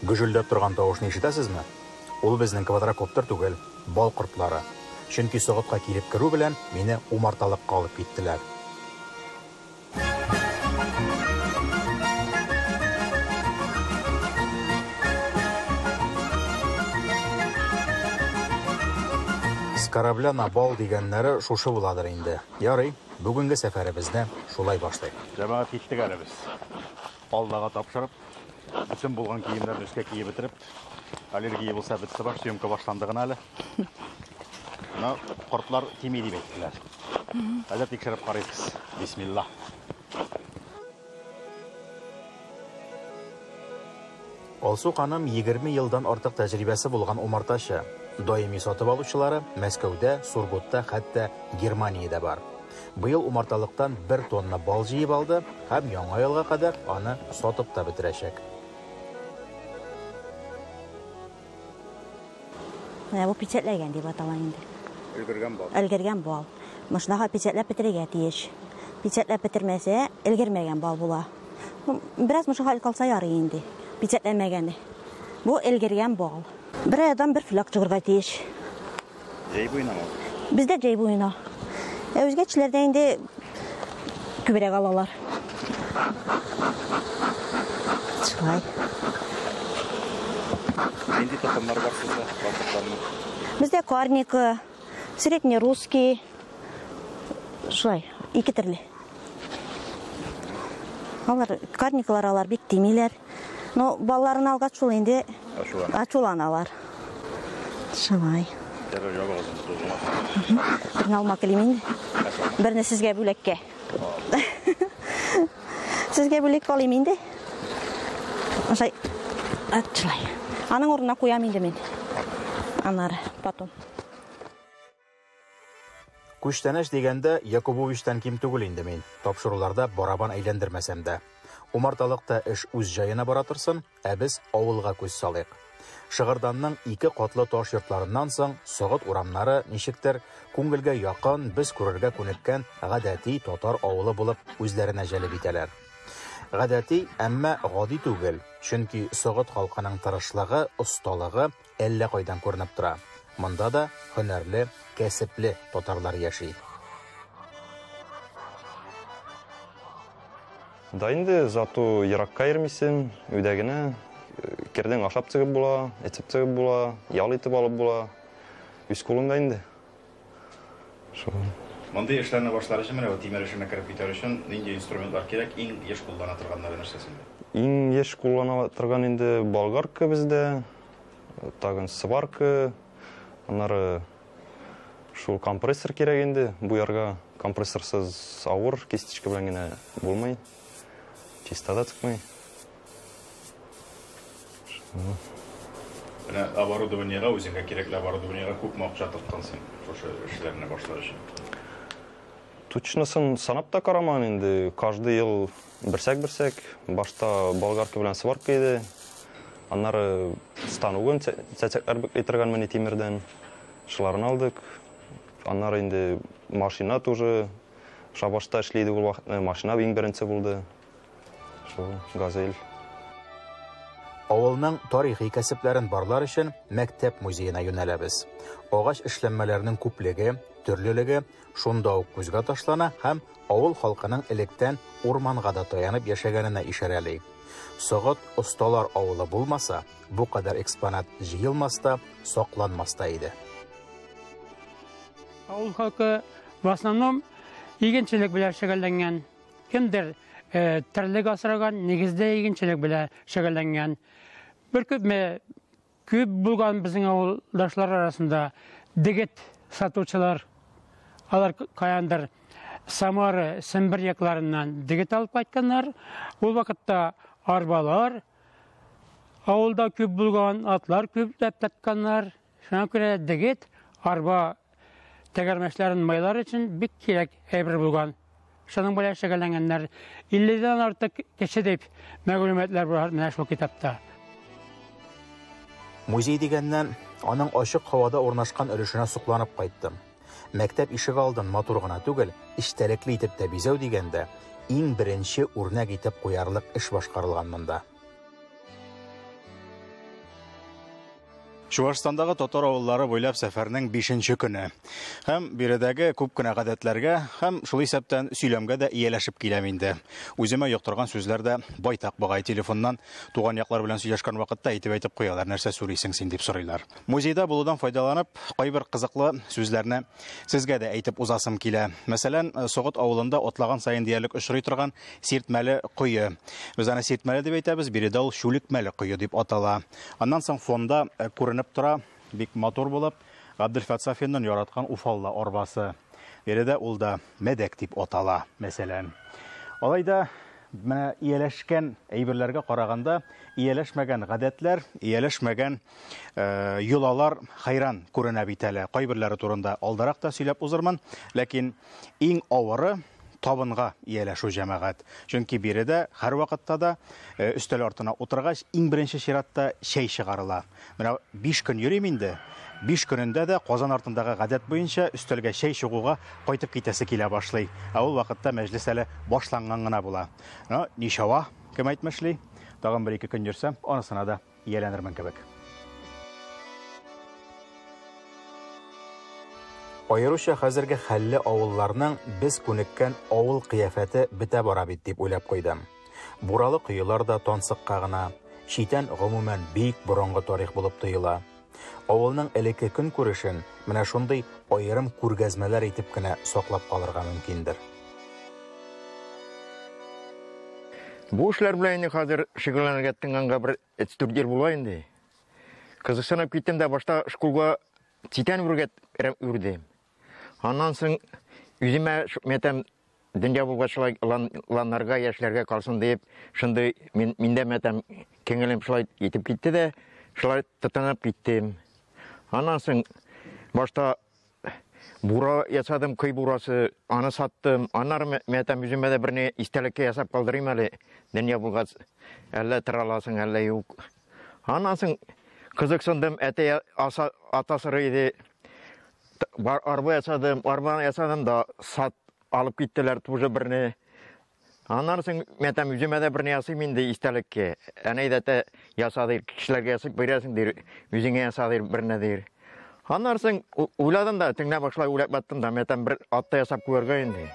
Гөжелдәп торган тавышны ишетәсезме? Ул безнең квадрокоптер түгел, бал кортлары. Чөнки Согытка килеп керү белән мине умарталыкка алып киттеләр. С корабля на бал дигәннәре шушы буладыр инде. Ярый, бүгенге сәфәребезне шулай башлыйк. Җәмәгать, киттек әле без. Аллага тапшырып, бөтен булган киемнәрне өскә киеп бетереп, аллергия булса бетте баш, съемка башланды гына әле. Но кортлар тими дип әйттеләр. Хәзер тикшереп карыйбыз. Бисмилла. Алсу ханым 20 елдан артык тәҗрибәсе булган умартачы. Даими сатып алучылары Мәскәүдә, Сургутта, хәтта Германиядә бар. Быел умарталыктан бер тонна бал җыеп алды һәм яңа елга кадәр аны сатып та бетерәчәк. Менә бу печатьләгән дип атала инде. Өлгергән бал. Өлгергән бал. Мышнага печатьләп бетерергә тиеш. Печатьләп бетермәсә, өлгермәгән бал була. Ну, бераз мышы хәл калса ярый инде. Печатьләмәгәне. Бу өлгергән бал. Бер адам бер флаг чыгарга тиеш. Җәй буенамы? Бездә җәй буена. Ә үзгә кешеләрдә инде күбрәк алалар. Шулай. Нинди токымнар бар сездә, бал? Бездә карника, среднерусский, шулай, ике төрле. Алар карникалар алар бик тимиләр. Но балларын алгач шул инде Ачулана. ачуланалар. Шулай. Ярар, ябыгыз инде, тузмас. Берне алма телим инде. Берне сезгә бүләккә. Сезгә бүләк алыйм инде. Шулай. Шулай. Аның урынына куям инде мин. Аннары потом. Күчтәнәч дигәндә Якубовичтан ким түгел инде мин. Тапшыруларда барабан әйләндермәсәм дә. Умарталыкта эш үз җаена бара торсын, ә без авылга күз салыйк. Шыгырданның ике катлы таш йортларыннан соң Согыт урамнары ничектер күңелгә якын, без күрергә күнеккән гадәти татар авылы булып үзләренә җәлеп итәләр. Гадәти, әмма гади түгел, чөнки Согыт халкының тырышлыгы, осталыгы әллә кайдан күренеп тора. Монда да һөнәрле, кәсепле татарлар яши. Да инде зато еракка йөрмисең, өйдә генә кердең ашап чыгып була, эчеп чыгып була, ял итеп алып була. Үз кулыңда инде. Шул. Мондый эшләрне башлар өчен, менә бу тимер эшенә кереп китәр өчен нинди инструментлар кирәк? Иң еш куллана торганнары нәрсәсе инде? Иң еш куллана торган инде болгарка бездә, тагын сварка, аннары шул компрессор кирәк инде буярга. Компрессорсыз авыр, кисточка белән генә булмый. Чиста да чыкмый. Менә оборудованиега, үзеңә кирәкле оборудованиега күпме акча тоттың син шушы эшләрне башлар өчен? Точносын санап та карамаган инде. Каждый ел берсәк-берсәк. Башта болгарка белән сварка иде. Аннары станогын чәчәкләр бөкли торган менә тимердән. Шуларын алдык. Аннары инде машина тоже шабашта эшли иде ул вакытны. Машина иң беренче булды. Шул Газель. Авылның тарихи кәсепләрен барлар өчен мәктәп музеена юнәләбез. Агач эшләнмәләрнең күплеге, төрлелеге шунда ук күзгә ташлана һәм авыл халкының электән урманга да таянып яшәгәненә ишарәли. Согыт осталар авылы булмаса, бу кадәр экспонат җыелмас та, сакланмас та иде. Авыл халкы в основном игенчелек белән шөгыльләнгән. Кемдер терлек асраган, нигездә игенчелек белән шөгыльләнгән. Бер күпме күп булган безнең авылдашлар арасында дегет сатучылар, алар каяндыр Самара, Сембер якларыннан дегет алып кайтканнар. Ул вакытта арбалар авылда күп булган, атлар күп татканнар. Шуңа күрә дегет арба тәгәрмәчләрен майлар өчен бик кирәк әйбер булган. Шуның белән шөгыльләнгәннәр. 50-дән артык кеше дип мәгълүматлар бар менә шул китапта. Музей дигәннән, аның ачык һавада урнашкан өлешенә сокланып кайттым. Мәктәп ишеге алдын матур гына түгел, эчтәлекле итеп тә бизәү дигәндә, иң беренче үрнәк итеп куярлык эш башкарылган монда. Чуашстандагы татар авыллары буйлап сәфәрнең 5нче көне. Һәм биредәге күп кенә гадәтләргә һәм шул исәптән сөйләмгә дә ияләшеп киләм инде. Үземә йоктырган сүзләр дә байтак бугай. Телефоннан туган яклар белән сөйләшкән вакытта әйтеп-әйтеп куялар, нәрсә сөйлисең син дип сорыйлар. Музейда булудан файдаланып, кайбер кызыклы сүзләрне сезгә дә әйтеп узасым килә. Мәсәлән, Согыт авылында атлаган саен диярлек очрый торган сиртмәле кое. Без аны сиртмәле дип әйтәбез, биредә ул шүлекмәле кое дип атала. Аннан соң фонда күренеп тора, бик матур булып, Габделфәт Сафинның яраткан уфалла арбасы. Биредә ул да мәдәк дип атала, мәсәлән. Алай да менә ияләшкән әйберләргә караганда, ияләшмәгән гадәтләр, ияләшмәгән йолалар хайран күренә бит әле. Кайберләре турында алдарак та сөйләп узырмын, ләкин иң авыры табынга ияләшү, җәмәгать. Чөнки биредә һәр вакытта да өстәл артына утыргач, иң беренче чиратта чәй чыгарыла. Менә 5 көн йөрим инде. 5 көнендә дә Казан артындагы гадәт буенча өстәлгә чәй чыгуга кайтып китәсе килә башлый. Ә ул вакытта мәҗлес әле башланган гына була. Но ничава, кем әйтмешли, тагын 1-2 көн йөрсәм, анысына да ияләнермен кебек. Аеруча хәзерге хәлле авылларның без күнеккән авыл кыяфәте бетә бара бит дип уйлап куйдым. Буралы коелар да тансыкка гына, читән гомумән бик борынгы тарих булып тоела. Авылның элекке көн күрешен менә шундый аерым күргәзмәләр итеп кенә саклап калырга мөмкиндер. Бу эшләр белән инде хәзер шөгыльләнергә тотынганга бер 3-4 ел була инде. Кызыксынып киттем дә башта школга читән үргә үрдем. Аннан соң үземә мәтәм дөнья булгач шулай ланнарга, яшьләргә калсын дип, шундый миндә мәтәм кеңелем шулай итеп китте дә, шулай тотынып киттем. Аннан соң башта бура ясадым, көй бурасы, аны саттым. Аннары мәтәм үземә дә берне истәлеккә ясап калдырыйм әле. Дөнья булгач, әллә тора аласың, әллә юк. Аннан соң кызыксындым, әтәй ата сыры иде. Арба ясадым, арбаны ясадым да сат алып киттеләр тоже берне. Аннан соң мәтәм үземә дә берне ясыйм инде истәлеккә. Әнәй дә тә ясады, кешеләргә ясап бирәсең дир, үзеңә ясады берне дир. Аннан соң уйладым да, тыңлап башлай уйлап баттым да, мәтәм бер ат та ясап куярга инде.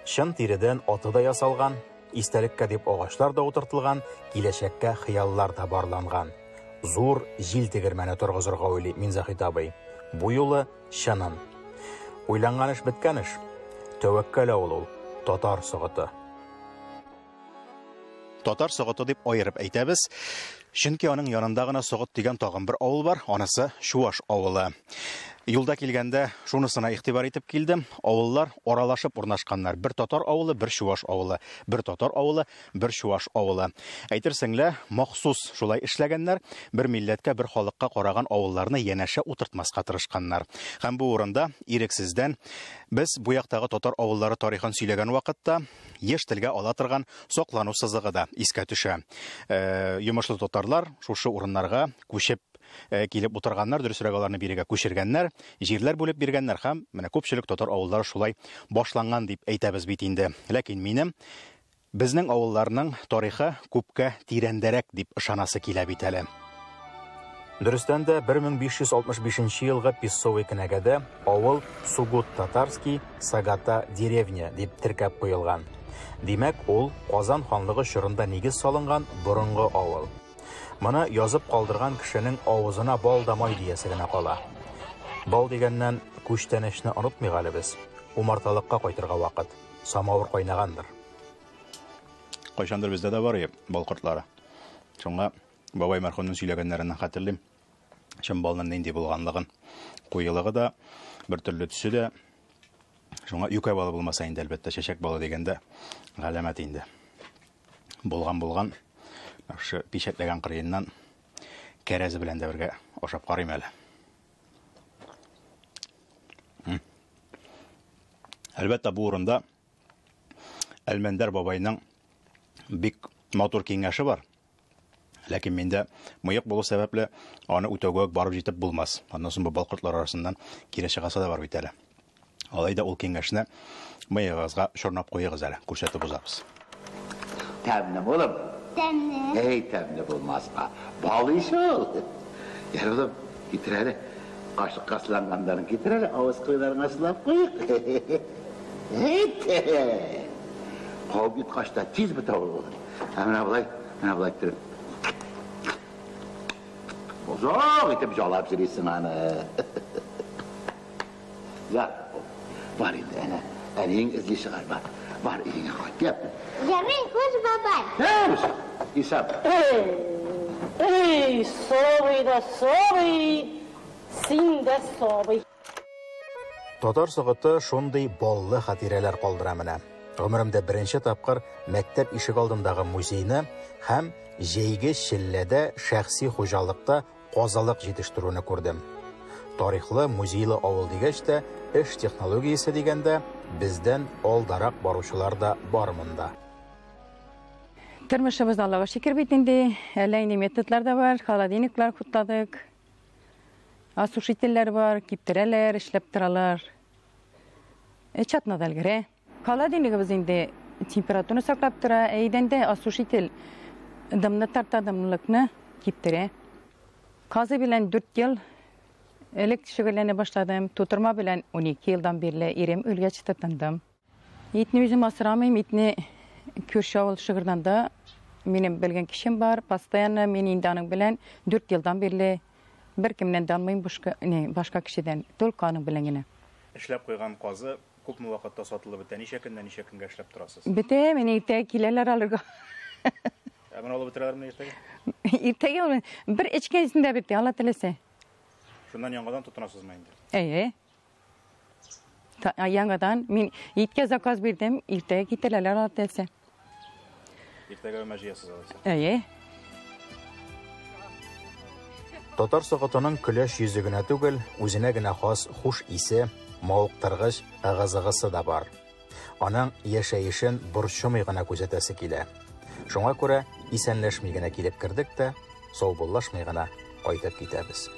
Чын тиредән аты да ясалган, истәлеккә дип агачлар да утыртылган, киләчәккә хыяллар да барланган. Зур җил тегермәне торгызырга уйлый Минзахит абый. Бу юлы чынын. Уйланган эш беткән эш. Тәвәккәл авыл ул, татар Согыты. Татар Согыты дип аерып әйтәбез, чөнки аның янында гына Согыт дигән тагын бер авыл бар, анысы Чуаш авылы. Юлда килгәндә шунысына игътибар итеп килдем. Авыллар аралашып урнашканнар. Бер татар авылы, бер чуаш авылы, бер татар авылы, бер чуаш авылы. Әйтерсең лә, махсус шулай эшләгәннәр, бер милләткә, бер халыкка караган авылларны янәшә утыртмаска тырышканнар. Һәм бу урында ирексездән без бу яктагы татар авыллары тарихын сөйләгән вакытта еш телгә ала торган соклану сызыгы да искә төшә. Йомышлы татарлар шушы урыннарга күчеп килеп утырганнар, дөресрәк аларны бирегә күчергәннәр, җирләр бүлеп биргәннәр һәм менә күпчелек татар авыллары шулай башланган дип әйтәбез бит инде. Ләкин минем безнең авылларның тарихы күпкә тирәндәрәк дип ышанасы килә бит әле. Дөрестән дә 1565 елгы Песцовый кенәгәдә авыл Сугут Татарский Сагата деревня дип теркәп куелган. Димәк, ул Казан ханлыгы чорында нигез салынган борынгы авыл. Моны язып калдырган кешенең авызына бал да май диясе генә кала. Бал дигәннән күчтәнәчне онытмыйк әле без. Умарталыкка кайтырга вакыт. Самавыр кайнагандыр. Кайчандыр бездә дә бар иде бал кортлары. Шуңа бабай мәрхүмнең сөйләгәннәреннән хәтерлим. Чын балның нинди булганлыгын, куелыгы да, бер төрле төсе дә. Шуңа юкә балы булмаса инде, әлбәттә, чәчәк балы дигәндә галәмәт инде. Булган-булган, шушы пичәтләгән кырыеннан кәрәзе белән дә бергә ашап карыйм әле. Әлбәттә, бу урында Әлмәндәр бабайның бик матур киңәше бар. Ләкин миндә мыек булу сәбәпле аны үтәүгә үк барып җитеп булмас. Аннан соң бу бал кортлар арасыннан кире чыгасы да бар бит әле. Алай да ул киңәшне мыегыгызга чорнап куегыз әле, күрсәтеп узабыз. Тәмле булып? Тәмле. Эй, тәмле булмаска. Бал ишел. Йә, улым, китер әле. Кашыкка сыланганнарын китер әле, авыз кырыйларыңа сылап куйык. Әйт! Кабып йоткач та тиз бетә ул, улым. Ә менә болай, менә болай иттереп. Озак итеп жалап йөрисең аны. Я, бар инде, әнә, әниең эзли чыгар, бар. Бар, өеңә кайт, яп. Ярый, хуш, бабай. Хуш, исәп. Эй, эй, сабый да сабый, син дә сабый. Татар Согыты шундый баллы хатирәләр калдыра менә. Гомеремдә беренче тапкыр мәктәп ишек алдындагы музейны һәм җәйге челләдә шәхси хуҗалыкта казылык җитештерүне күрдем. Тарихлы, музейлы авыл дигәч тә, эш технологиясе дигәндә, бездән алдарак баручылар да бар монда. Тормышыбыз Аллага шөкер бит инде. Әллә инде методлар да бар, холодильниклар хутладык. Осушительләр бар, киптерәләр, эшләп торалар. Өч атнада өлгерә. Холодильнигыбыз инде температураны саклап тора, ә идәндә осушитель дымны тарта, дымлылыкны киптерә. Казы белән 4 ел элек шөгыльләнә башладым. Тутырма белән 12 елдан бирле ирем үлгәч тотындым. Итне үзем асрамыйм, итне күрше авыл Шыгырданда минем белгән кешем бар. Постоянно мин инде аның белән 4 елдан бирле бер кемнән дә алмыйм башка, не, башка кешедән, только аның белән генә. Эшләп куйган казы күпме вакытта сатылып бетә? Ничә көннән ничә көнгә эшләп торасыз? Бетә, менә иртәгә киләләр алырга. Ә менә алып бетерәләрме иртәгә? Иртәгә ул бер эчкән эчендә бетә, Алла теләсә. Шуннан яңадан тотынасызмы инде? Әйе. Яңадан мин иткә заказ бирдем, иртәгә китерәләр алып телсә. Иртәгә өмә җыясыз алайса. Әйе. Татар Согытының көләч йөзе генә түгел, үзенә генә хас хуш исе, мавыктыргыч ыгы-зыгысы да бар. Аның яшәешен борчымый гына күзәтәсе килә. Шуңа күрә исәнләшми генә килеп кердек тә, саубуллашмый гына кайтып китәбез.